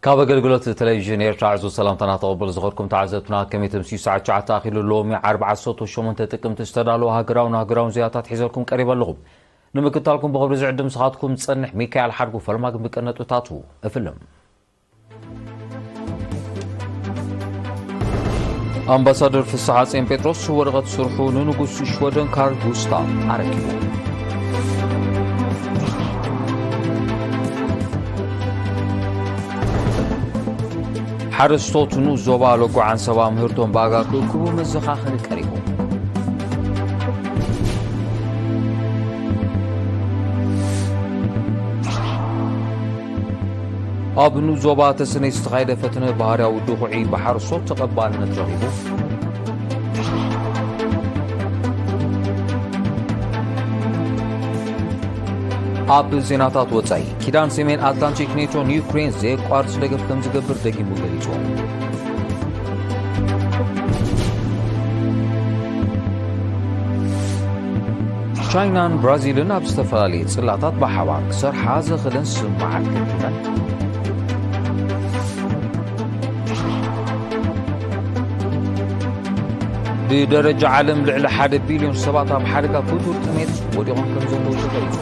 ካብ ኣገልግሎት ቴሌቪዥን ኤርትራ ዕዙዝ ሰላምታና ተቐበሉ። ዝኸርኩም ተዓዘብትና፣ ከመይ ተምስዩ? ሰዓት ትሽዓተ ኣኺሉ። ሎሚ ዓርቢ ዓሰርተ ሸሞንተ ጥቅምቲ ዝተዳለወ ሃገራውን ሃገራውን ዜናታት ሒዘልኩም ቀሪበ ኣለኹ። ንምክታልኩም ብኽብሪ ዝዕድም፣ ንስኻትኩም ዝጸንሕ ሚካኤል ሓድጉ። ፈለማ ግን ብቀነጥብታቱ እፍልም። ኣምባሳደር ፍስሓጽዮን ጴጥሮስ ወረቐት ስርሑ ንንጉስ ሽወደን ካርል ጉስታቭ ኣረኪቡ። ሓረስቶት ንኡስ ዞባ ሎጎ ዓንሰባ ምህርቶም ብኣጋ ክእክቡ መዘኻኸሪ ቀሪቡ። ኣብ ንኡስ ዞባ ተሰነይ ዝተኻየደ ፈተነ ባህርያዊ ድኹዒ ብሓረስቶት ተቐባልነት ረኺቡ። ኣብ ዜናታት ወጻኢ፣ ኪዳን ሰሜን ኣትላንቲክ ኔቶ ንዩክሬን ዘየቋርጽ ደገፍ ከም ዝገብር ደጊሙ ገሊጹ። ቻይናን ብራዚልን ኣብ ዝተፈላለየ ጽላታት ብሓባር ክሰርሓ ዘኽእለን ስምምዓት ከቲመን። ብደረጃ ዓለም ልዕሊ ሓደ ቢልዮን ሰባት ኣብ ሓደጋ ፍቱር ጥሜት ወዲቖም ከም ዘለዉ ተገሊጹ።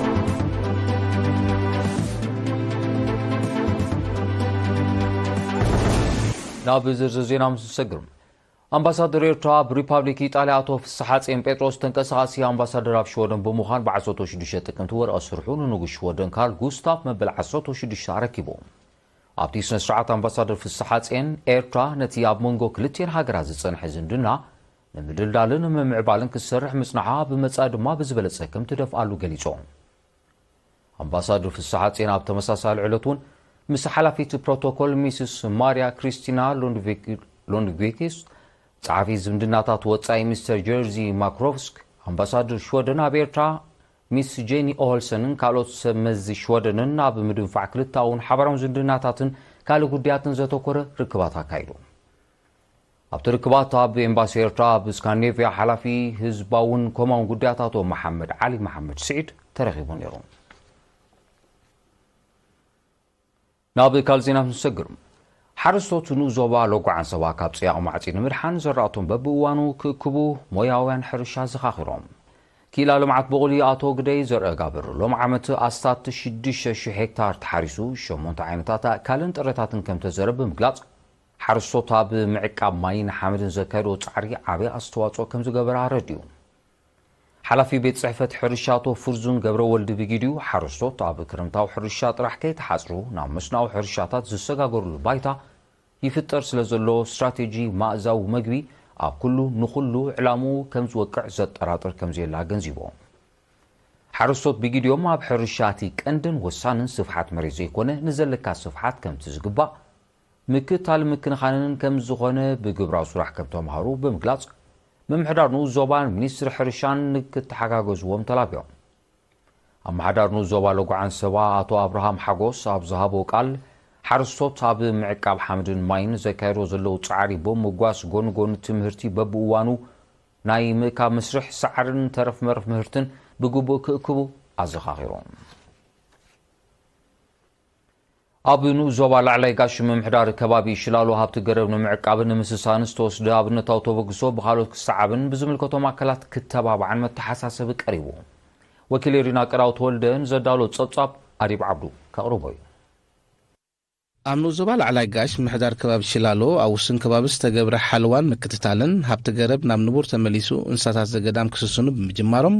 ናብ ዝርዝር ዜና ምስ ንሰግር፣ ኣምባሳደር ኤርትራ ኣብ ሪፓብሊክ ኢጣልያ ኣቶ ፍስሓጽዮን ጴጥሮስ፣ ተንቀሳቓሲ ኣምባሳደር ኣብ ሽወደን ብምዃን፣ ብ ዓሰርተ ሽዱሽተ ጥቅምቲ ወረቐት ስርሑ ንንጉስ ሽወደን ካርል ጉስታቭ መበል ዓሰርተ ሽዱሽተ ኣረኪቡ። ኣብቲ ስነ ስርዓት፣ ኣምባሳደር ፍስሓጽዮን፣ ኤርትራ ነቲ ኣብ መንጎ ክልቲኤን ሃገራት ዝጸንሐ ዝምድና ንምድልዳልን ንምምዕባልን ክትሰርሕ ምጽንሓ፣ ብመጻኢ ድማ ብዝበለጸ ከም ትደፍኣሉ ገሊጹ። ኣምባሳደር ፍስሓጽዮን ኣብ ተመሳሳሊ ዕለት እውን ምስ ሓላፊት ፕሮቶኮል ሚስስ ማርያ ክሪስቲና ሉንድቪክ-፣ ሉንድግቪክስ፣ ጸሓፊ ዝምድናታት ወጻኢ ሚስተር ጀርዚ ማክሮቭስክ፣ ኣምባሳደር ሽወደን ኣብ ኤርትራ ሚስ ጄኒ ኦሆልሰንን ካልኦት ሰብ መዚ ሽወደንን ኣብ ምድንፋዕ ክልተኣውን ሓባራውን ዝምድናታትን ካልእ ጉዳያትን ዘተኮረ ርክባት ኣካይዱ። ኣብቲ ርክባት፣ ኣብ ኤምባሲ ኤርትራ ኣብ ስካንዲኔቭያ ሓላፊ ህዝባውን ኮማውን ጉዳያት ኣቶ መሓመድ ዓሊ መሓመድ ስዒድ ተረኺቡ ነይሩ። ናብ ካልእ ዜና ክንሰግር። ሓረስቶት ንኡስ ዞባ ሎጎ ዓንሰባ ካብ ጽያቕ ማዕጺድ ንምድሓን፣ ዘራእቶም በብእዋኑ ክእክቡ ሞያውያን ሕርሻ ዘኻኺሮም። ክኢላ ልምዓት ብቑሊ ኣቶ ግደይ ዘርእጋብር፣ ሎም ዓመት ኣስታት ሽዱሽተ ሺሕ ሄክታር ተሓሪሱ፣ ሸሞንተ ዓይነታት ኣእካልን ጥረታትን ከም ተዘረ ብምግላጽ፣ ሓረስቶት ኣብ ምዕቃብ ማይን ሓመድን ዘካየዶ ጻዕሪ ዓቢ ኣስተዋጽኦ ከም ዝገበረ ኣረዲኡ። ሓላፊ ቤት ጽሕፈት ሕርሻ ኣቶ ፍርዙን ገብረ ወልድ ብጊዲኡ፣ ሓረስቶት ኣብ ክረምታዊ ሕርሻ ጥራሕ ከይተሓጽሩ፣ ናብ መስኖኣዊ ሕርሻታት ዝሰጋገሩሉ ባይታ ይፍጠር ስለ ዘሎ፣ ስትራቴጂ ማእዛዊ መግቢ ኣብ ኩሉ ንኹሉ ዕላምኡ ከም ዝወቅዕ ዘጠራጥር ከም ዘየለ ኣገንዚቡ። ሓረስቶት ብጊዲኦም ኣብ ሕርሻ እቲ ቀንድን ወሳንን ስፍሓት መሬት ዘይኮነ፣ ንዘለካ ስፍሓት ከምቲ ዝግባእ ምክታል ምክንኻንን ከም ዝኾነ ብግብራዊ ስራሕ ከም ተምሃሩ ብምግላጽ፣ ምምሕዳር ንኡስ ዞባን ሚኒስትሪ ሕርሻን ንክተሓጋገዝዎም ተላብዮም። ኣመሓዳር ንኡስ ዞባ ሎጎ ዓንሰባ ኣቶ ኣብርሃም ሓጎስ ኣብ ዝሃቦ ቃል፣ ሓረስቶት ኣብ ምዕቃብ ሓመድን ማይን ዘካየዶ ዘለዉ ጻዕሪ ብምጓስ፣ ጎኒ ጎኒ ትምህርቲ በብእዋኑ ናይ ምእካብ መስርሕ ሳዕርን ተረፍ መረፍ ምህርትን ብግቡእ ክእክቡ ኣዘኻኺሮም። ኣብ ንኡስ ዞባ ላዕላይ ጋሽ ምምሕዳር ከባቢ ሽላሎ ሃብቲ ገረብ ንምዕቃብን ንምስሳን ዝተወስደ ኣብነታዊ ተበግሶ ብኻልኦት ክሰዓብን ብዝምልከቶም ኣካላት ክተባባዕን መተሓሳሰቢ ቀሪቡ። ወኪል ኤሪና ቅራው ተወልደ ንዘዳሎ ጸብጻብ ኣዲብ ዓብዱ ከቕርቦ እዩ። ኣብ ንኡስ ዞባ ላዕላይ ጋሽ ምምሕዳር ከባቢ ሽላሎ ኣብ ውሱን ከባቢ ዝተገብረ ሓለዋን ምክትታልን ሃብቲ ገረብ ናብ ንቡር ተመሊሱ እንስሳታት ዘገዳም ክስስኑ ብምጅማሮም፣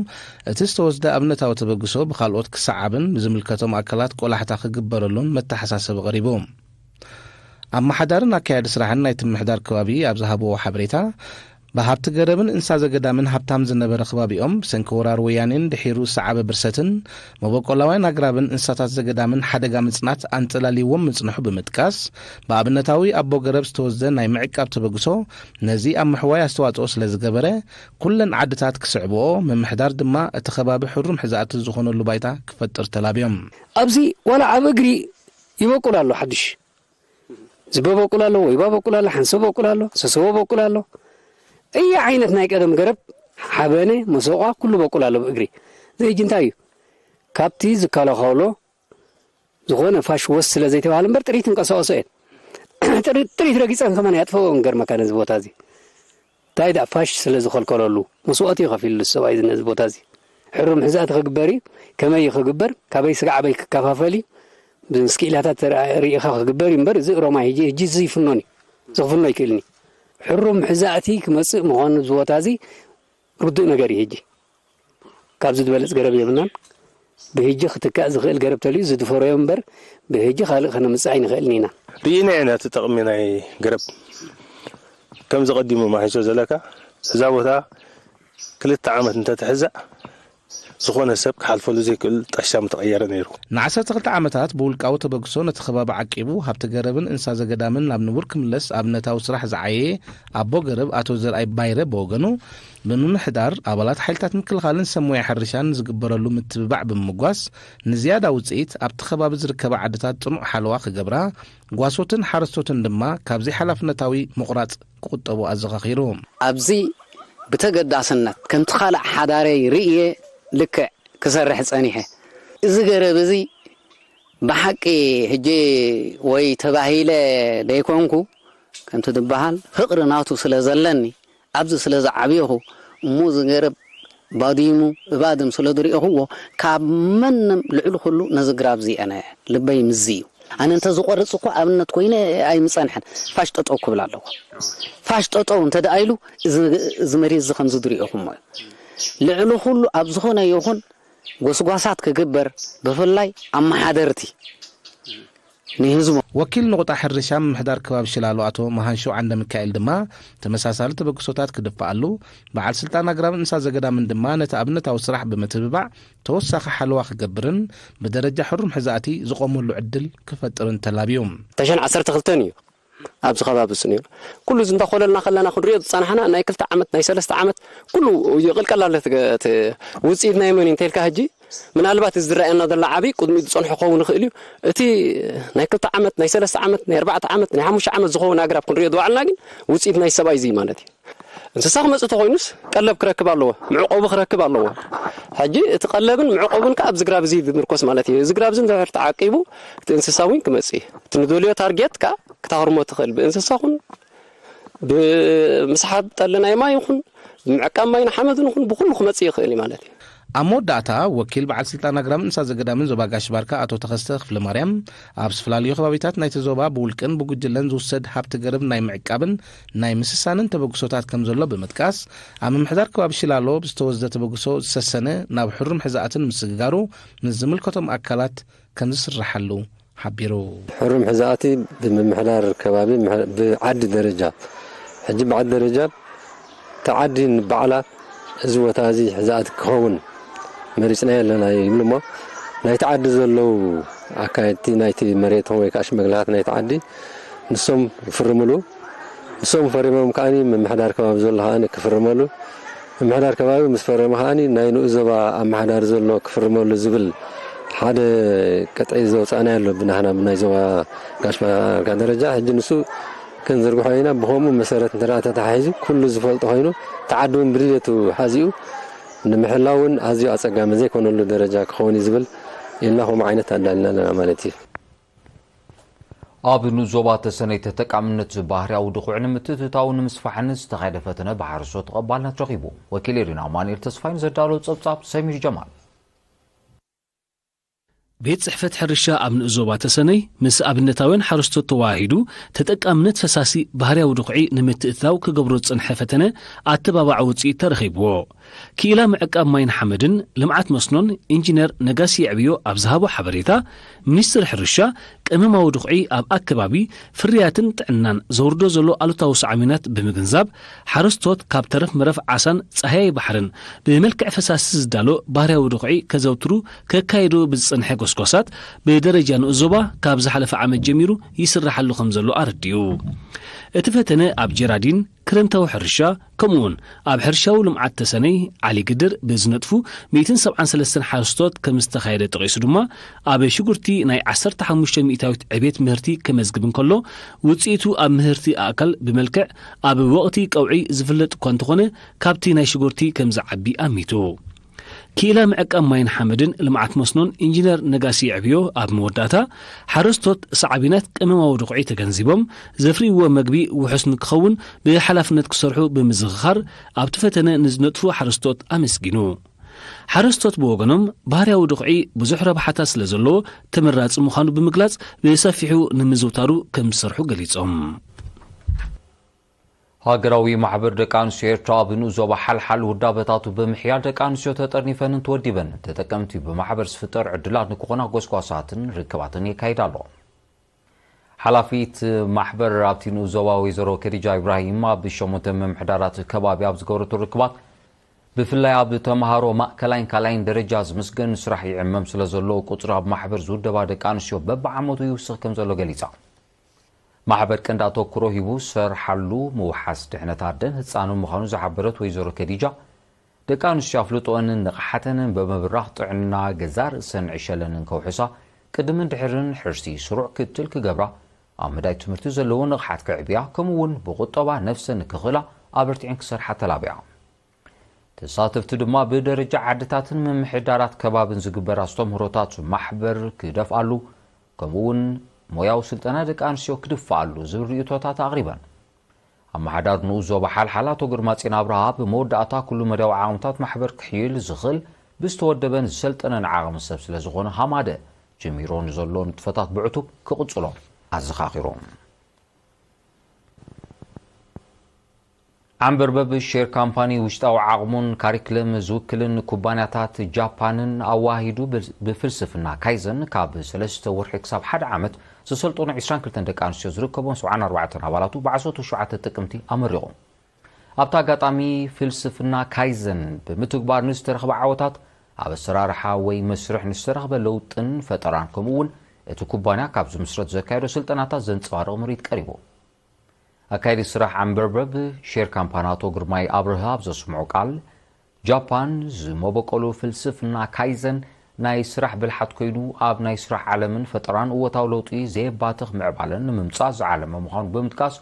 እቲ ዝተወስደ ኣብነታዊ ተበግሶ ብኻልኦት ክሰዓብን ብዝምልከቶም ኣካላት ቆላሕታ ክግበረሉን መተሓሳሰቢ ቀሪቡ። ኣመሓዳርን ኣካያዲ ስራሕን ናይቲ ምምሕዳር ከባቢ ኣብ ዝሃብዎ ሓበሬታ፣ ብሃብቲ ገረብን እንስሳ ዘገዳምን ሃብታም ዝነበረ ከባቢኦም፣ ብሰንኪ ወራር ወያኔን ድሒሩ ዝሰዓበ ብርሰትን መበቆላውያን ኣግራብን እንስሳታት ዘገዳምን ሓደጋ ምጽናት ኣንጸላልይዎም ምጽንሑ ብምጥቃስ፣ ብኣብነታዊ ኣቦ ገረብ ዝተወስደ ናይ ምዕቃብ ተበግሶ ነዚ ኣብ ምሕዋይ ኣስተዋጽኦ ስለ ዝገበረ፣ ኩለን ዓድታት ክስዕብኦ፣ ምምሕዳር ድማ እቲ ከባቢ ሕሩም ሕዛእቲ ዝኾነሉ ባይታ ክፈጥር ተላብዮም። ኣብዚ ዋላ ኣብ እግሪ ይበቁል ኣሎ ሓድሽ። ዝበ በቁል ኣሎ፣ ወይባ በቁል ኣሎ፣ ሓንሰ በቁል ኣሎ፣ ሰሰቦ በቁል ኣሎ። እየ ዓይነት ናይ ቀደም ገረብ፣ ሓበነ፣ መሰቋ፣ ኩሉ በቁል ኣሎ ብእግሪ። እዚ ሕጂ እንታይ እዩ? ካብቲ ዝከላኸሎ ዝኾነ ፋሽ ወስ ስለ ዘይተባህለ እምበር ጥሪት እንቀሳቐሶ እየን። ጥሪት ረጊፀን ከማን ያጥፈዎ። ንገርመካ ነዚ ቦታ እዚ እንታይ ደኣ ፋሽ ስለ ዝኸልከለሉ መስዋእቲ እዩ ከፊሉ ሰብኣይ ነዚ ቦታ እዚ። ሕሩም ሕዛእቲ ክግበር እዩ። ከመይ እዩ ክግበር? ካበይ ስጋዕ ኣበይ ክከፋፈል እዩ? ምስ ክኢላታት ርኢኻ ክግበር እዩ እምበር፣ እዚ ኦሮማይ ሕጂ፣ ሕጂ እዚ ይፍኖን እዩ። እዚ ክፍኖ ኣይክእልን እዩ። ሕሩም ሕዛእቲ ክመጽእ ምዃኑ እዚ ቦታ እዚ ርዱእ ነገር እዩ። ሕጂ ካብዚ ዝበለጽ ገረብ የብልናን። ብሕጂ ክትካእ ዝኽእል ገረብ ተልዩ ዝድፈረዮ እምበር፣ ብሕጂ ካልእ ከነምጽእ ኣይንኽእልን ኢና። ርኢና ኢና እቲ ጥቕሚ ናይ ገረብ። ከምዚ ቀዲሙ ማሒሾ ዘለካ፣ እዛ ቦታ ክልተ ዓመት እንተትሕዛእ፣ ዝኾነ ሰብ ክሓልፈሉ ዘይክእል ጣሻ ምተቐየረ ነይሩ። ንዓሰርተ ክልተ ዓመታት ብውልቃዊ ተበግሶ ነቲ ከባቢ ዓቂቡ፣ ሃብቲ ገረብን እንስሳ ዘገዳምን ናብ ንቡር ክምለስ ኣብነታዊ ስራሕ ዝዓየየ ኣቦ ገረብ ኣቶ ዘርኣይ ባይረ ብወገኑ፣ ብምምሕዳር ኣባላት ሓይልታት ምክልኻልን ሰብ ሞያ ሕርሻን ዝግበረሉ ምትብባዕ ብምምጓስ፣ ንዝያዳ ውጽኢት ኣብቲ ከባቢ ዝርከባ ዓድታት ጽኑዕ ሓለዋ ክገብራ፣ ጓሶትን ሓረስቶትን ድማ ካብ ዘይሓላፍነታዊ ምቑራጽ ክቑጠቡ ኣዘኻኺሩ። ኣብዚ ብተገዳስነት ከምቲ ካልእ ሓዳረይ ርእየ ልክዕ ክሰርሕ ጸኒሐ። እዚ ገረብ እዚ ብሓቂ ሕጂ ወይ ተባሂለ ደይኮንኩ፣ ከምቲ ዝበሃል ፍቕሪ ናቱ ስለ ዘለኒ፣ ኣብዚ ስለ ዝዓብየኹ፣ እሞ እዚ ገረብ ባዲሙ እባድም ስለ ዝርእኹዎ፣ ካብ መንም ልዕሊ ኩሉ ነዚ ግራብ እዚ ኣነ ልበይ ምስዚ እዩ። ኣነ እንተ ዝቖርጽ እኮ ኣብነት ኮይነ ኣይምጸንሐን። ፋሽ ጠጠው ክብል ኣለዎ። ፋሽ ጠጠው እንተ ደኣ ኢሉ፣ እዚ፣ እዚ መሬት እዚ ከምዚ ዝርእኹሞ እዩ። ልዕሊ ኩሉ ኣብ ዝኾነ ይኹን ጎስጓሳት ክግበር፣ ብፍላይ ኣመሓደርቲ ንህዝቡ። ወኪል ንቑጣ ሕርሻ ምምሕዳር ከባቢ ሽላሎ ኣቶ መሃንሾ ዓንደ ሚካኤል ድማ ተመሳሳሊ ተበግሶታት ክድፋኣሉ፣ በዓል ስልጣን ኣግራብን እንስሳ ዘገዳምን ድማ ነቲ ኣብነታዊ ስራሕ ብምትብባዕ ተወሳኺ ሓለዋ ክገብርን ብደረጃ ሕሩም ሕዛእቲ ዝቖመሉ ዕድል ክፈጥርን ተላብዩ። ተሸን ዓሰርተ ክልተን እዩ። ኣብዚ ከባቢ እሱ ነይሩ። ኩሉ እዚ እንተኾለልና ከለና ክንሪኦ ዝጸናሕና ናይ ክልተ ዓመት፣ ናይ ሰለስተ ዓመት ኩሉ ይቕልቀል ኣሎ። እቲ ገ-፣ እቲ ውጽኢት ናይ መን እዩ እንተልካ፣ ሕጂ ምናልባት እዚ ዝረኣየና ዘሎ ዓቢ ቅድሚኡ ዝጸንሖ ክኸውን ይኽእል እዩ። እቲ ናይ ክልተ ዓመት፣ ናይ ሰለስተ ዓመት፣ ናይ ኣርባዕተ ዓመት፣ ናይ ሓሙሽተ ዓመት ዝኸውን ኣግራብ ክንሪኦ ዝወዓልና ግን ውጽኢት ናይ ሰብኣይ እዚ ማለት እዩ። እንስሳ ክመጽእ ተኾይኑስ ቀለብ ክረክብ ኣለዎ፣ መዕቆቢ ክረክብ ኣለዎ። ሕጂ እቲ ቀለብን መዕቆብን ከኣ ኣብዚ ግራብ እዚ ዝምርኮስ ማለት እዩ። እዚ ግራብ እዚ እንድሕር ተዓቂቡ እቲ እንስሳ እውን ክመጽእ እዩ። እቲ ንደልዮ ታርጌት ከኣ ክታኽርሞ ትኽእል ብእንስሳ ኹን ብምስሓብ ጠሊ ናይ ማይ ይኹን ብምዕቃብ ማይ ንሓመድን ይኹን ብኹሉ ክመጽእ ይኽእል እዩ ማለት እዩ። ኣብ መወዳእታ ወኪል በዓል ስልጣን ኣግራብን እንስሳ ዘገዳምን ዞባ ጋሽ ባርካ ኣቶ ተኸስተ ክፍለ ማርያም ኣብ ዝተፈላለዩ ከባቢታት ናይቲ ዞባ ብውልቅን ብጉጅለን ዝውሰድ ሃብቲ ገረብ ናይ ምዕቃብን ናይ ምስሳንን ተበግሶታት ከም ዘሎ ብምጥቃስ፣ ኣብ ምምሕዳር ከባቢ ሽላሎ ብዝተወስደ ተበግሶ ዝሰሰነ ናብ ሕሩም ሕዛእትን ምስግጋሩ ምስ ዝምልከቶም ኣካላት ከም ዝስርሓሉ ሓቢሩ። ሕሩም ሕዛእቲ ብምምሕዳር ከባቢ ምሕ-፣ ብዓዲ ደረጃ፣ ሕጂ ብዓዲ ደረጃ እታ ዓዲ ንባዕላ እዚ ቦታ እዚ ሕዛእቲ ክኸውን መሪጽናዮ ኣለና ይብሉ እሞ፣ ናይቲ ዓዲ ዘለዉ ኣካየድቲ ናይቲ መሬት ወይ ከዓ ሽመግለታት ናይቲ ዓዲ ንሶም ይፍርምሉ። ንሶም ፈሪሞም ከኣኒ ምምሕዳር ከባቢ ዘሎ ከኣኒ ክፍርመሉ። ምምሕዳር ከባቢ ምስ ፈረመ ከኣኒ ናይ ንኡ ዞባ ኣመሓዳሪ ዘሎ ክፍርመሉ ዝብል ሓደ ቅጥዒ ዘውፃእናዮ ኣሎ ብናህና ብናይ ዞባ ጋሽ ባርካ ደረጃ። ሕጂ ንሱ ክንዝርግሖ ኢና። ብኸምኡ መሰረት እንተ ደኣ ተተሓሒዙ ኩሉ ዝፈልጦ ኮይኑ እቲ ዓዲ እውን ብድሌቱ ሓዚኡ ንምሕላው እውን ኣዝዩ ኣጸጋሚ ዘይኮነሉ ደረጃ ክኸውን እዩ ዝብል ኢልና ከምኡ ዓይነት ኣዳሊና ኣለና ማለት እዩ። ኣብ ንኡስ ዞባ ተሰነይ ተጠቃምነት ባህርያዊ ድኹዒ ንምትእትታው ንምስፋሕን ዝተኻየደ ፈተነ ብሓረስቶት ተቐባልነት ረኺቡ። ወኪል ኤሪና ኣማኑኤል ተስፋይ ንዘዳለዎ ጸብጻብ ሰሚር ጀማል። ቤት ጽሕፈት ሕርሻ ኣብ ንኡስ ዞባ ተሰነይ ምስ ኣብነታውያን ሓረስቶት ተወሃሂዱ ተጠቃምነት ፈሳሲ ባህርያዊ ድኹዒ ንምትእትታው ክገብሮ ዝጸንሐ ፈተነ ኣተባባዒ ውጽኢት ተረኺብዎ። ክኢላ ምዕቃብ ማይን ሓመድን ልምዓት መስኖን ኢንጂነር ነጋሲ የዕብዮ ኣብ ዝሃቦ ሓበሬታ፣ ሚኒስትሪ ሕርሻ ቀመማዊ ድኹዒ ኣብ ኣከባቢ ፍርያትን ጥዕናን ዘውርዶ ዘሎ ኣሉታዊ ሳዕቤናት ብምግንዛብ፣ ሓረስቶት ካብ ተረፍ መረፍ ዓሳን ጻህያይ ባሕርን ብመልክዕ ፈሳሲ ዝዳሎ ባህርያዊ ድኹዒ ከዘውትሩ ከካይዶ ብዝጸንሐ ጎስጓሳት፣ ብደረጃ ንኡስ ዞባ ካብ ዝሓለፈ ዓመት ጀሚሩ ይስራሓሉ ከም ዘሎ ኣረዲኡ። እቲ ፈተነ ኣብ ጀራዲን ክረምታዊ ሕርሻ፣ ከምኡውን ኣብ ሕርሻዊ ልምዓት ተሰነይ ዓሊ ግድር ብዝነጥፉ ሚእትን ሰብዓን ሰለስተን ሓረስቶት ከም ዝተኻየደ ጠቒሱ ድማ፣ ኣብ ሽጉርቲ ናይ ዓሰርተ ሓሙሽተ ሚእታዊት ዕቤት ምህርቲ ከመዝግብ እንከሎ፣ ውጽኢቱ ኣብ ምህርቲ ኣእካል ብመልክዕ ኣብ ወቕቲ ቀውዒ ዝፍለጥ እኳ እንተኾነ፣ ካብቲ ናይ ሽጉርቲ ከም ዝዓቢ ኣሚቱ። ክኢላ ምዕቃብ ማይን ሓመድን ልምዓት መስኖን ኢንጂነር ነጋሲ የዕብዮ ኣብ መወዳእታ፣ ሓረስቶት ሳዕቤናት ቅመማዊ ድኹዒ ተገንዚቦም፣ ዘፍርይዎ መግቢ ውሑስ ንክኸውን ብሓላፍነት ክሰርሑ ብምዝኽኻር፣ ኣብቲ ፈተነ ንዝነጥፉ ሓረስቶት ኣመስጊኑ። ሓረስቶት ብወገኖም፣ ባህርያዊ ድኹዒ ብዙሕ ረብሓታት ስለ ዘለዎ ተመራጺ ምዃኑ ብምግላጽ፣ ብሰፊሑ ንምዝውታሩ ከም ዝሰርሑ ገሊጾም። ሃገራዊ ማሕበር ደቂ ኣንስትዮ ኤርትራ ኣብ ንኡስ ዞባ ሓልሓል ውዳበታቱ ብምሕያል፣ ደቂ ኣንስትዮ ተጠርኒፈንን ተወዲበን ተጠቀምቲ ብማሕበር ዝፍጠር ዕድላት ንክኾና ጎስጓሳትን ርክባትን የካይድ ኣሎ። ሓላፊት ማሕበር ኣብቲ ንኡስ ዞባ ወይዘሮ ከዲጃ ኢብራሂም ኣብ ሸሞንተ ምምሕዳራት ከባቢ ኣብ ዝገበረቶ ርክባት፣ ብፍላይ ኣብ ተምሃሮ ማእከላይን ካልኣይን ደረጃ ዝምስገን ስራሕ ይዕመም ስለ ዘሎ፣ ቁጽሪ ኣብ ማሕበር ዝውደባ ደቂ ኣንስትዮ በብዓመቱ ይውስኽ ከም ዘሎ ገሊጻ። ማሕበር ቀንዲ ኣተኩሮ ሂቡ ዝሰርሓሉ ምውሓስ ድሕነት ኣደን ህጻንን ምዃኑ ዝሓበረት ወይዘሮ ከዲጃ፣ ደቂ ኣንስትዮ ኣፍልጦአንን ንቕሓተንን ብምብራኽ ጥዕና ገዛእ ርእሰን ዕሸለንን ከውሕሳ፣ ቅድምን ድሕርን ሕርሲ ስሩዕ ክትትል ክገብራ፣ ኣብ መዳይ ትምህርቲ ዘለዎ ንቕሓት ከዕብያ፣ ከምኡ እውን ብቁጠባ ነፍሰን ክኽእላ ኣበርቲዐን ክሰርሓ ተላብያ። ተሳተፍቲ ድማ ብደረጃ ዓድታትን ምምሕዳራት ከባብን ዝግበር ኣስተምህሮታት ማሕበር ክደፍኣሉ፣ ከምኡ እውን ሞያዊ ስልጠና ደቂ ኣንስትዮ ክድፍኣሉ ዝብል ርእይቶታት ኣቕሪበን። ኣመሓዳሪ ንኡስ ዞባ ሓልሓል ኣቶ ግርማጽዮን ኣብርሃ፣ ብመወዳእታ ኩሉ መዳያዊ ዓቕምታት ማሕበር ክሕይል ዝኽእል ብዝተወደበን ዝሰልጠነን ዓቕሚ ሰብ ስለ ዝኾነ ሃማደ ጀሚሮ ንዘሎ ንጥፈታት ብዕቱብ ክቕጽሎ ኣዘኻኺሮም። ዓንበርበብ ሼር ካምፓኒ ውሽጣዊ ዓቕሙን ካሪክለም ዝውክልን ኩባንያታት ጃፓንን ኣዋሂዱ፣ ብል-፣ ብፍልስፍና ካይዘን ካብ ሰለስተ ወርሒ ክሳብ ሓደ ዓመት ዝሰልጠኑ ዕስራን ክልተን ደቂ ኣንስትዮ ዝርከቦም ሰብዓን ኣርባዕተን ኣባላቱ ብዓሰርተ ሸውዓተ ጥቅምቲ ኣመሪቑ። ኣብቲ ኣጋጣሚ፣ ፍልስፍና ካይዘን ብምትግባር ንዝተረኽበ ዓወታት፣ ኣብ ኣሰራርሓ ወይ መስርሕ ንዝተረኽበ ለውጥን ፈጠራን፣ ከምኡ እውን እቲ ኩባንያ ካብ ዝምስረት ዘካየዶ ስልጠናታት ዘንጸባርቕ ምርኢት ቀሪቡ። ኣካያዲ ስራሕ ዓንበርበብ ሼር ካምፓኒ ኣቶ ግርማይ ኣብርሃ ኣብ ዘስምዖ ቃል፣ ጃፓን ዝመበቆሉ ፍልስፍና ካይዘን ናይ ስራሕ ብልሓት ኮይኑ፣ ኣብ ናይ ስራሕ ዓለምን ፈጠራን እወታዊ ለውጢ ዘየባትኽ ምዕባለን ንምምጻእ ዝዓለመ ምዃኑ ብምጥቃስ፣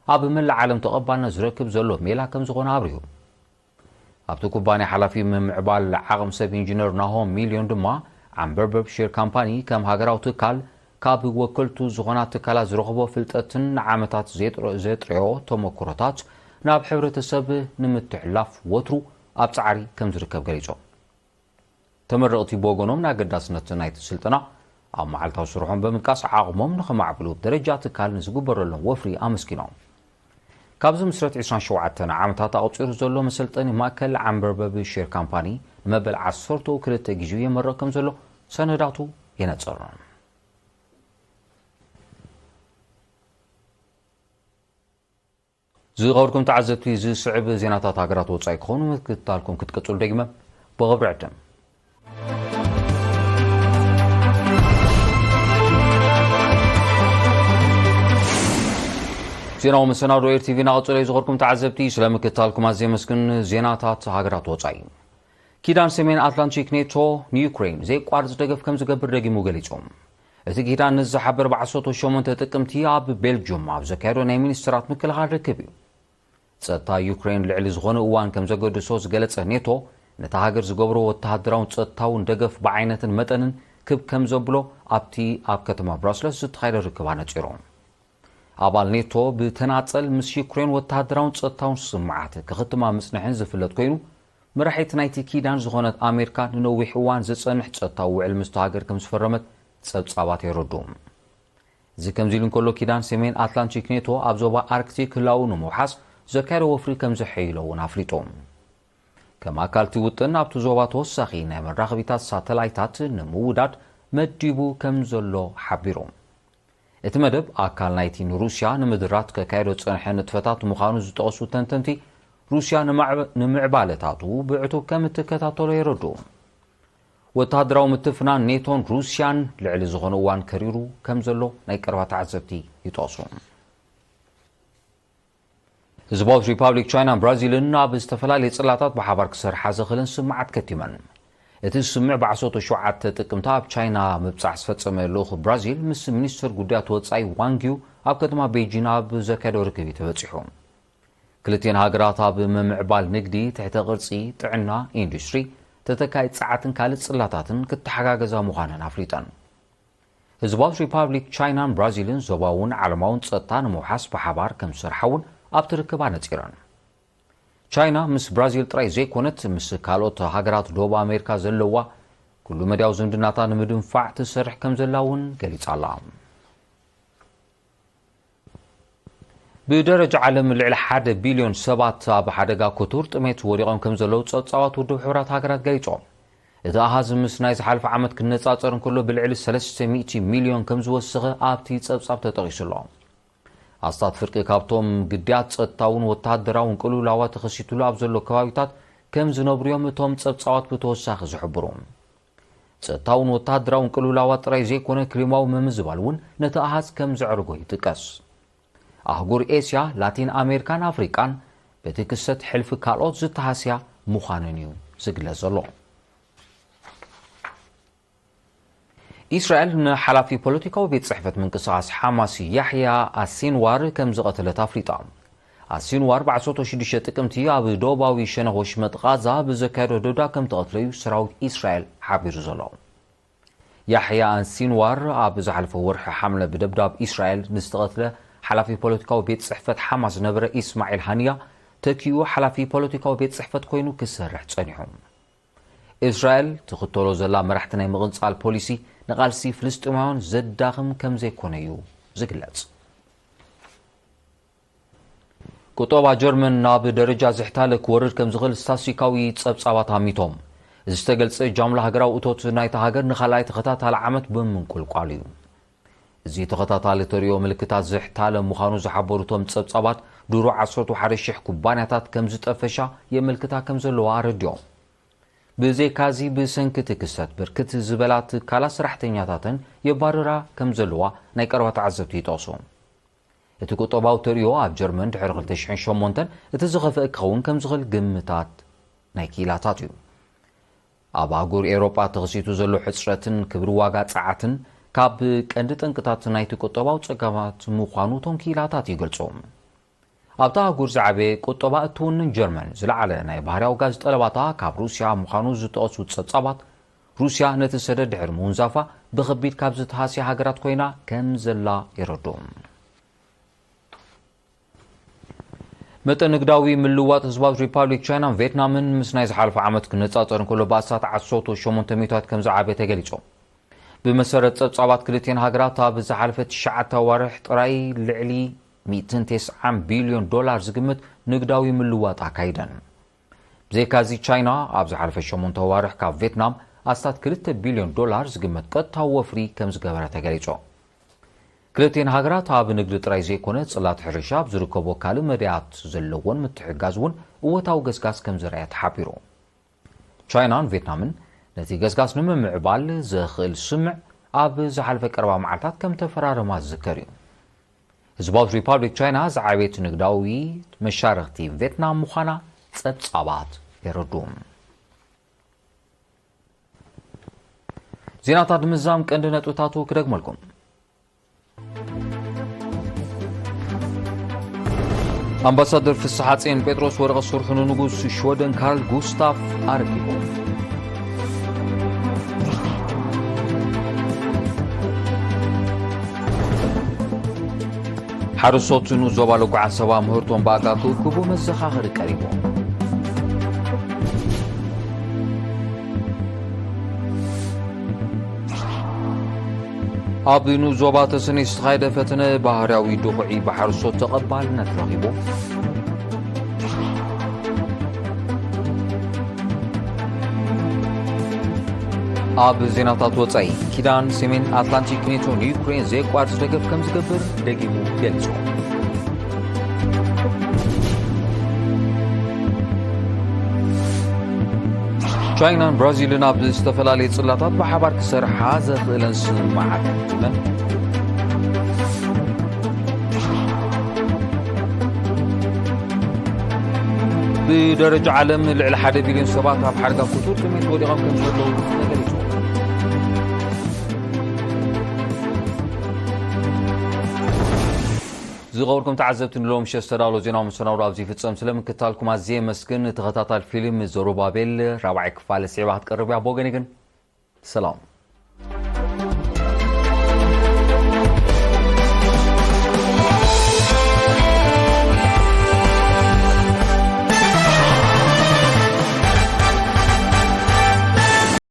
ኣብ መላእ ዓለም ተቐባልነት ዝረክብ ዘሎ ሜላ ከም ዝኾነ ኣብሪሁ። ኣብቲ ኩባንያ ሓላፊ ምምዕባል ዓቕሚ ሰብ ኢንጂነር ናሆም ሚልዮን ድማ፣ ዓንበርበብ ሼር ካምፓኒ ከም ሃገራዊ ትካል ካብ ወከልቱ ዝኾና ትካላት ዝረኽቦ ፍልጠትን ንዓመታት ዘጥረ-፣ ዘጥረዮ ተመክሮታት ናብ ሕብረተሰብ ንምትሕልላፍ ወትሩ ኣብ ጻዕሪ ከም ዝርከብ ገሊጾም። ተመረቕቲ ብወገኖም፣ ንኣገዳስነት ናይቲ ስልጠና ኣብ መዓልታዊ ስርሖም ብምጥቃስ፣ ዓቕሞም ንኸማዕብሉ ብደረጃ ትካል ንዝግበረሎም ወፍሪ ኣመስጊኖም። ካብ ዝምስረት ዕስራን ሸውዓተን ዓመታት ኣቑጺሩ ዘሎ መሰልጠኒ ማእከል ዓንበርበብ ሼር ካምፓኒ፣ ንመበል ዓሰርተኡ ክልተ ግዜኡ የመርቕ ከም ዘሎ ሰነዳቱ የነጽር። ዝኸበርኩም ተዓዘብቲ፣ ዝስዕብ ዜናታት ሃገራት ወጻኢ ክኾኑ ምክትታልኩም ክትቅጽሉ ደግመ ብኽብሪ ዕድም። ዜናዊ መሰናዶ ኤር ቲቪ እናቐጸለ እዩ። ዝኸበርኩም ተዓዘብቲ፣ ስለ ምክትታልኩም ኣዝየ የመስግን። ዜናታት ሃገራት ወጻኢ። ኪዳን ሰሜን ኣትላንቲክ ኔቶ ንዩክሬን ዘየቋርጽ ደገፍ ከም ዝገብር ደጊሙ ገሊጹ። እቲ ኪዳን ንዝሓበር ብዓሰርተ ሸሞንተ ጥቅምቲ ኣብ ቤልጅዩም ኣብ ዘካየዶ ናይ ሚኒስትራት ምክልኻል ርክብ እዩ። ጸጥታ ዩክሬን ልዕሊ ዝኾነ እዋን ከም ዘገድሶ ዝገለጸ ኔቶ፣ ነታ ሃገር ዝገብሮ ወተሃደራውን ጸጥታውን ደገፍ ብዓይነትን መጠንን ክብ ከም ዘብሎ ኣብቲ ኣብ ከተማ ብራስለስ ዝተኻየደ ርክብ ኣነጺሩ። ኣባል ኔቶ ብተናጸል ምስ ዩክሬን ወተሃደራውን ጸጥታውን ስምዓት ክኽትማ ምጽንሐን ዝፍለጥ ኮይኑ፣ መራሒት ናይቲ ኪዳን ዝኾነት ኣሜሪካ ንነዊሕ እዋን ዝጸንሕ ጸጥታዊ ውዕል ምስታ ሃገር ከም ዝፈረመት ጸብጻባት የረድኡ። እዚ ከምዚ ኢሉ እንከሎ፣ ኪዳን ሰሜን ኣትላንቲክ ኔቶ ኣብ ዞባ ኣርክቲክ ህላው ንምውሓስ ዘካየዶ ወፍሪ ከም ዘሐይሎ እውን ኣፍሊጡ። ከም ኣካል እቲ ውጥን፣ ኣብቲ ዞባ ተወሳኺ ናይ መራኸቢታት ሳተላይታት ንምውዳድ መዲቡ ከም ዘሎ ሓቢሩ። እቲ መደብ ኣካል ናይቲ ንሩስያ ንምድራት ከካየዶ ዝጸንሐ ንጥፈታት ምዃኑ ዝጠቐሱ ተንተንቲ፣ ሩስያ ንምዕብ-፣ ንምዕባለታቱ ብዕቱብ ከም እትከታተሎ የረድኡ። ወተሃደራዊ ምትፍናን ኔቶን ሩስያን ልዕሊ ዝኾነ እዋን ከሪሩ ከም ዘሎ ናይ ቀረባ ተዓዘብቲ ይጠቕሱ። ህዝባዊት ሪፓብሊክ ቻይናን ብራዚልን ኣብ ዝተፈላለየ ጽላታት ብሓባር ክሰርሓ ዘኽእለን ስምምዓት ከቲመን። እቲ ስምምዕ ብዓሰርተ ሸውዓተ ጥቅምቲ ኣብ ቻይና ምብጻሕ ዝፈጸመ ልኡኽ ብራዚል፣ ምስ ሚኒስትር ጉዳያት ወጻኢ ዋንግ ዩ ኣብ ከተማ ቤጂን ኣብ ዘካየዶ ርክብ እዩ ተበጺሑ። ክልቲኤን ሃገራት ኣብ ምምዕባል ንግዲ፣ ትሕተ ቅርጺ፣ ጥዕና፣ ኢንዱስትሪ፣ ተተካኢ ጸዓትን ካልእ ጽላታትን ክተሓጋገዛ ምዃነን ኣፍሊጠን። ህዝባዊት ሪፓብሊክ ቻይናን ብራዚልን ዞባውን ዓለማውን ጸጥታ ንምውሓስ ብሓባር ከም ዝሰርሓ እውን ኣብቲ ርክብ ኣነጺረን። ቻይና ምስ ብራዚል ጥራይ ዘይኮነት፣ ምስ ካልኦት ሃገራት ደቡብ ኣሜሪካ ዘለዋ ኩሉ መዳያዊ ዝምድናታ ንምድንፋዕ ትሰርሕ ከም ዘላ እውን ገሊጻ ኣላ። ብደረጃ ዓለም ልዕሊ ሓደ ቢልዮን ሰባት ኣብ ሓደጋ ክቱር ጥሜት ወዲቖም ከም ዘለዉ ጸብጻባት ውድብ ሕቡራት ሃገራት ገሊጾም። እቲ ኣሃዝ ምስ ናይ ዝሓለፈ ዓመት ክነጻጸር እንከሎ ብልዕሊ ሰለስተ ሚእቲ ሚልዮን ከም ዝወሰኸ ኣብቲ ጸብጻብ ተጠቒሱ ኣሎ። ኣስታት ፍርቂ ካብቶም ግድያት ጸጥታውን ወተሃደራውን ቅልውላዋት ተኸሲትሉ ኣብ ዘሎ ከባቢታት ከም ዝነብሩ እዮም እቶም ጸብጻባት ብተወሳኺ ዝሕብሩ። ጸጥታውን ወተሃደራውን ቅልውላዋት ጥራይ ዘይኮነ ክሊማዊ ምምዝባል እውን ነቲ ኣሃዝ ከም ዘዕርጎ ይጥቀስ። ኣህጉር ኤስያ፣ ላቲን ኣሜሪካን ኣፍሪቃን በቲ ክስተት ሕልፊ ካልኦት ዝተሃስያ ምዃነን እዩ ዝግለጽ ዘሎ። ኢስራኤል ንሓላፊ ፖለቲካዊ ቤት ጽሕፈት ምንቅስቓስ ሓማስ ያሕያ ኣሲንዋር ከም ዝቐተለት ኣፍሊጣ። ኣሲንዋር ብዓሰርተ ሽዱሽተ ጥቅምቲ ኣብ ደቡባዊ ሸነኽ ወሽመጥ ቓዛ ብዘካየዶ ደብዳብ ከም ተቐትለዩ ሰራዊት ኢስራኤል ሓቢሩ ዘሎ። ያሕያ ኣሲንዋር ኣብ ዝሓለፈ ወርሒ ሓምለ ብደብዳብ ኢስራኤል ንዝተቐትለ ሓላፊ ፖለቲካዊ ቤት ጽሕፈት ሓማስ ዝነበረ ኢስማዒል ሃንያ ተኪኡ ሓላፊ ፖለቲካዊ ቤት ጽሕፈት ኮይኑ ክሰርሕ ጸኒሑ። እስራኤል ትኽተሎ ዘላ መራሕቲ ናይ ምቕንጻል ፖሊሲ ንቓልሲ ፍልስጤማውያን ዘዳኽም ከም ዘይኮነ እዩ ዝግለጽ። ቁጠባ ጀርመን ናብ ደረጃ ዝሕታለ ክወርድ ከም ዝኽእል ስታስቲካዊ ጸብጻባት ኣሚቶም። እዚ ዝተገልጸ ጃምላ ሃገራዊ እቶት ናይታ ሃገር ንኻልኣይ ተኸታታሊ ዓመት ብምንቁልቋል እዩ። እዚ ተኸታታሊ ተርእዮ ምልክታት ዝሕታለ ምዃኑ ዝሓበሩ እቶም ጸብጻባት፣ ድሮ ዓሰርተ ሓደ ሽሕ ኩባንያታት ከም ዝጠፈሻ የመልክታ ከም ዘለዋ ኣረዲኦም። ብዘይካዚ፣ ብሰንኪ እቲ ክስተት ብርክት ዝበላ ትካላት ሰራሕተኛታተን የባርራ ከም ዘለዋ ናይ ቀረባ ተዓዘብቲ ይጠቕሱ። እቲ ቁጠባዊ ተርእዮ ኣብ ጀርመን ድሕሪ ክልተ ሽሕን ሸሞንተን እቲ ዝኸፍአ ክኸውን ከም ዝኽእል ግምታት ናይ ክኢላታት እዩ። ኣብ ኣህጉር ኤውሮጳ ተኸሲቱ ዘሎ ሕጽረትን ክብሪ ዋጋ ጸዓትን ካብ ቀንዲ ጠንቅታት ናይቲ ቁጠባዊ ጸገማት ምዃኑ እቶም ክኢላታት ይገልጹ። ኣብታ ኣህጉር ዝዓበየ ቁጠባ እትውንን ጀርመን፣ ዝለዓለ ናይ ባህርያዊ ጋዝ ጠለባታ ካብ ሩስያ ምዃኑ ዝጠቐሱ ጸብጻባት፣ ሩስያ ነቲ ሰደድ ድሕሪ ምውንዛፋ ብኸቢድ ካብ ዝተሃስያ ሃገራት ኮይና ከም ዘላ የረድኡ። መጠን ንግዳዊ ምልውዋጥ ህዝባዊት ሪፓብሊክ ቻይናን ቬትናምን ምስ ናይ ዝሓለፈ ዓመት ክነጻጸር እንከሎ ብኣስታት ዓሰርተ ሸሞንተ ሚእታዊት ከም ዝዓበየ ተገሊጹ። ብመሰረት ጸብጻባት ክልቲኤን ሃገራት ኣብ ዝሓለፈ ትሽዓተ ኣዋርሕ ጥራይ ልዕሊ ሚእትን ተስዓን ቢልዮን ዶላር ዝግምት ንግዳዊ ምልውዋጥ ኣካይደን። ብዘይካዚ ቻይና ኣብ ዝሓለፈ ሸሞንተ ኣዋርሕ ካብ ቬትናም ኣስታት ክልተ ቢልዮን ዶላር ዝግመት ቀጥታዊ ወፍሪ ከም ዝገበረ ተገሊጹ። ክልቲኤን ሃገራት ኣብ ንግዲ ጥራይ ዘይኮነ ጽላት ሕርሻ ኣብ ዝርከቦ ካልእ መዳያት ዘለወን ምትሕግጋዝ እውን እወታዊ ገስጋስ ከም ዘርኣያ ተሓቢሩ። ቻይናን ቬትናምን ነቲ ገስጋስ ንምምዕባል ዘኽእል ስምምዕ ኣብ ዝሓለፈ ቀረባ መዓልታት ከም ተፈራረማ ዝዝከር እዩ። ህዝባዊት ሪፓብሊክ ቻይና ዝዓበየት ንግዳዊ መሻርኽቲ ቬትናም ምዃና ጸብጻባት የረድኡ። ዜናታት ንምዝዛም ቀንዲ ነጥብታቱ ክደግመልኩም። ኣምባሳደር ፍስሓጽዮን ጴጥሮስ ወረቐት ስርሑ ንንጉስ ሽወደን ካርል ጉስታፍ ኣረኪቡ። ሓረስቶት ንኡስ ዞባ ሎጉዓ ሰባ ምህርቶም ብኣጋ ክእክቡ መዘኻኸሪ ቀሪቡ። ኣብ ንኡስ ዞባ ተሰነይ ዝተኻየደ ፈተነ ባህርያዊ ድኹዒ ብሓረስቶት ተቐባልነት ረኺቡ። ኣብ ዜናታት ወጻኢ፣ ኪዳን ሰሜን ኣትላንቲክ ኔቶ ንዩክሬን ዘየቋርጽ ደገፍ ከም ዝገብር ደጊሙ ገሊጹ። ቻይናን ብራዚልን ኣብ ዝተፈላለዩ ጽላታት ብሓባር ክሰርሓ ዘኽእለን ስምምዓት ኣሕቲመን። ብደረጃ ዓለም ልዕሊ ሓደ ቢልዮን ሰባት ኣብ ሓደጋ ክቱር ጥሜት ወዲቖም ከም ዘለዉ ተገሊጹ። ዝኸበርኩም ተዓዘብቲ፣ ንሎም ምሸት ዝተዳሎ ዜናዊ መሰናዶ ኣብዚ ይፍጸም። ስለምክታልኩም ኣዝየ የመስግን። ተኸታታል ፊልም ዘሩባቤል ራብዓይ ክፋል ስዒባ ክትቀርብ እያ። ብወገነይ ግን ሰላም።